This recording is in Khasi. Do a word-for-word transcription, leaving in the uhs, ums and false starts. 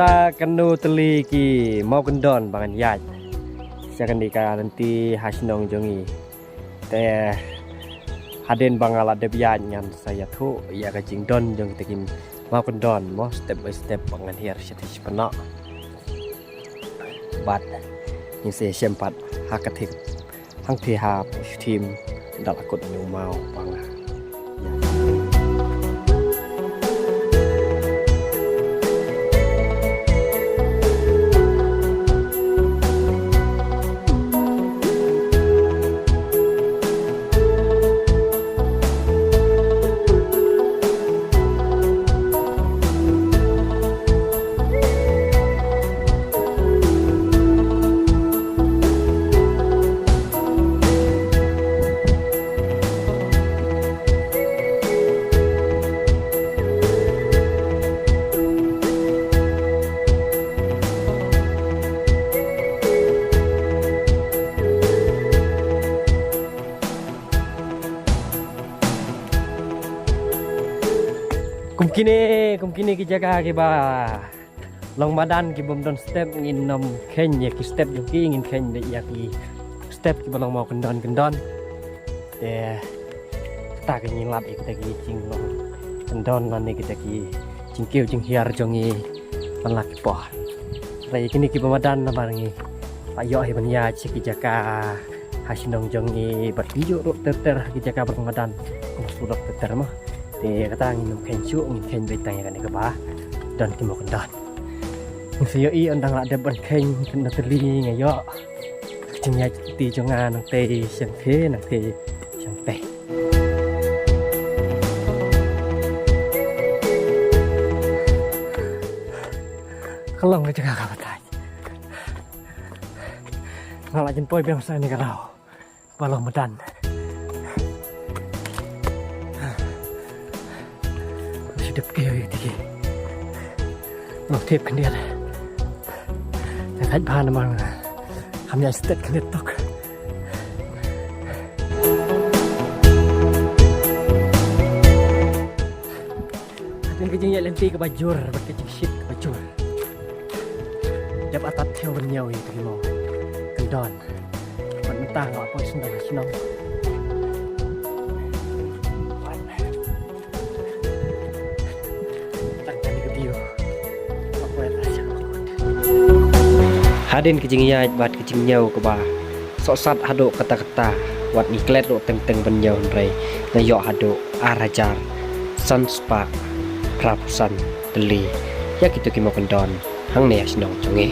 Kano tylli ki mawkyndon ba ngan ïaid sha kane ka lynti ha shnong jong ngi. Te hadien ba nga la dep ïaid ngan sa ïathuh ïa ka jingdon jong kita ki mawkyndon mo, step by step ba ngan hiar sha te sha pynah. Bad ngin sa ïashem pat ha ka thik hangtei ha shutim da la kut ïa u maw ba nga. Kum kine, kum kine ki jaka kiba long madan, ki bym don step, ngin nym kheiñ ïa ki step jong ki, ngin kheiñ ïa ki step kiba long mawkyndon kyndon. Te kata ka ngi lap ïa kita ki jinglong kyndon lane kita ki jingkiew jinghiar jong ngi ban la ki por. Hynrei kine kiba madan namar ngi la ïoh hi ban ïaid sha ki jaka ha shnong jong ngi bad ngi ïoh ruh ter ter ha ki jaka ba long madan. Kum shu lap ter ter mo. Te kata ngin nym kheiñ shuh, ngin kheiñ beit tang ïa kane kaba don ki mawkyndon. Ngi sa ïohi, ynda nga la dep ban kheiñ kane tylli nga ïoh ka jingïaid lynti jong nga nangtei shangtei, nangtei shangtei. Ka long ka jaka kaba thait. Nga la jan poi biang sa kane ka daw ba long madan. Shu dep kiew ïa ki. Long thied khyndiat. Nga thait bha namar nga kham ïaid stet khyndiat tok. Hadien ka jingïaid lynti kaba jur bad ka jingshit kaba jur, dep atat thew ban ñiew ïa ki mawkyndon. Bad mynta nga la poi sngewbha shnong. Tang kane ka view. Nga poi atat sha ka kut. Hadien ka jingïaid bad ka jingñiew kaba sohsat haduh katta katta, wat ngi klet ruh teng teng ban ñiew, hynrei nga ïoh haduh ar hajar san spah phra phew san tylli ïa kito ki mawkyndon hangne ha shnong jong ngi.